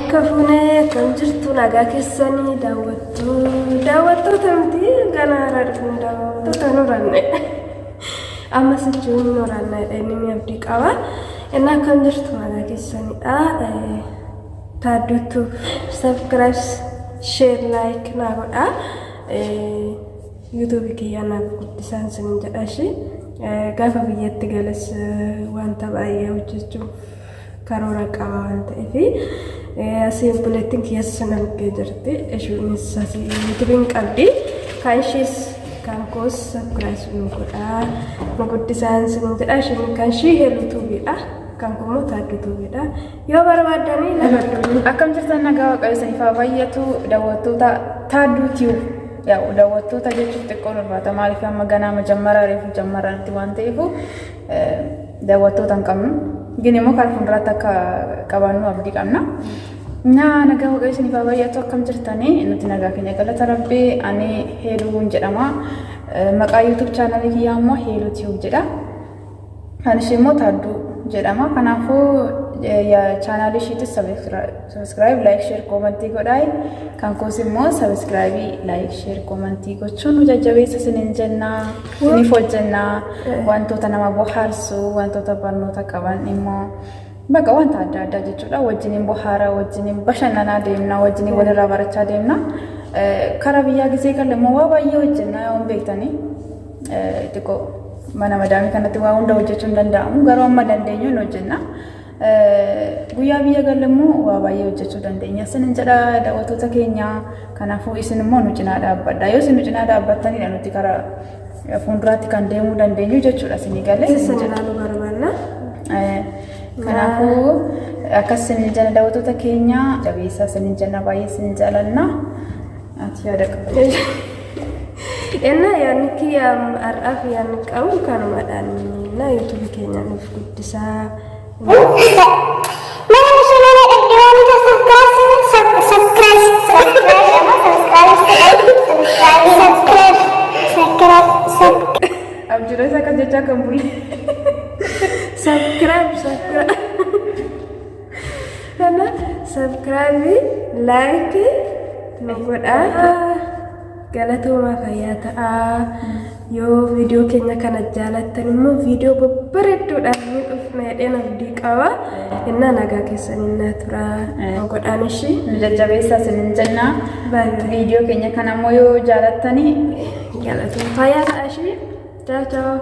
Akka fuunee akkam jirtu nagaa keessanii daawwattuu daawwattoota miti gana haaraa dhufne daawwattoota nu ranne amma sichuun nu ranne inni abdii qaba. Inni akkam jirtu nagaa keessanidha. Taadduutu subscribe share like naa godha. YouTube kiyyaa naaf guddisaan sin jedha ishee gaafa biyyatti galas wanta baay'ee hojjechuuf karoora qaba waan ta'eef asii obboleettiin kiyyas na bukkee jirti isheenis asii yuutuubiin qabdi kan ishees kan koos sabkiraayis nu godhaa nu guddisaan sin jedha isheen kan ishii heeluu tuubiidha kan kun immoo taadduu tuubiidha yoo barbaaddanii lafa Akkam jirtan nagaa waaqayyo isiniif haa baay'atu daawwattoota Taadduu Tube yaa'u daawwattoota jechuuf xiqqoo ulfaata maaliif amma ganaa majammaraa reefu jammarraatti waan ta'eef daawwattoota hin qabnu. Gin immoo karaa fuulduraatti akka qabaannu abdii qabna. Naa nagaa waaqayyo isiniif haa baay'atu akkam jirtanii nuti nagaa keenya galata rabbii ani Heeluun jedhama. Maqaa YouTube chaanalii kiyyaa immoo Heeluu Tube jedha. Kan ishee immoo Taadduu jedhama. Kanaafuu chaanaalii ishiitis sabiskiraayib, laayik, sheer, koomantii godhaa. Kan koos immoo sabiskiraayibii, laayik, sheer, koomantii gochuun nu jajjabeessa isiniin jenna. Isiniif hojjenna. Wantoota nama bohaarsu, wantoota barnoota qaban immoo bakka wanta adda addaa jechuudha. Wajjiniin bohaara, wajjiniin bashannanaa deemna, wajjiniin walirraa barachaa deemna. Karaa biyyaa gisee galle immoo waa baay'ee hojjenna yoo hin beektanii. Xiqqoo mana madaamii kanatti waa hunda hojjechuu hin danda'amu. Garuu amma dandeenyu hin hojjenna. Guyyaa biyya galle immoo waa baay'ee hojjechuu dandeenya. Isinin jedha daawwattoota keenya. Kanaafuu isin immoo nu cinaa dhaabbadha. Yoo isin nu cinaa dhaabbattanidha nuti karaa fuulduraatti kan deemuu dandeenyu jechuudha isinii galee. Keessan ilaaluu barbaanna. Kanaafuu akkas isin jenna daawwattoota keenya jabeessaa isin jenna baay'ee isin jaalanna. Ati yaada qabda. Enna yaadni kiyya har'aaf yaadni qabu kanumadhaan na yuutuubii keenya nuuf guddisaa. Mana bashannana dhedheeroota subscribe subscribe subscribe subscribe subscribe subscribe. Abjuudha isa akkas jechaa kan bulle. Subscribe subscribe. Kana subscribe like nu godhaa. Galatoomaa fayyaa ta'aa. Yoo viidiyoo keenya kana jaalattan immoo viidiyoo babbareedduudhaan ni dhufna jedheen abdii qaba. Innaa nagaa keessaniin naa turaa. Nu godhaan ishii. Nu jajjabeessaa isinin jenna. Baay'ee. Viidiyoo keenya kana immoo yoo jaalattani Galatoomaa fayyaa ta'aa ishii. Ciao ciao.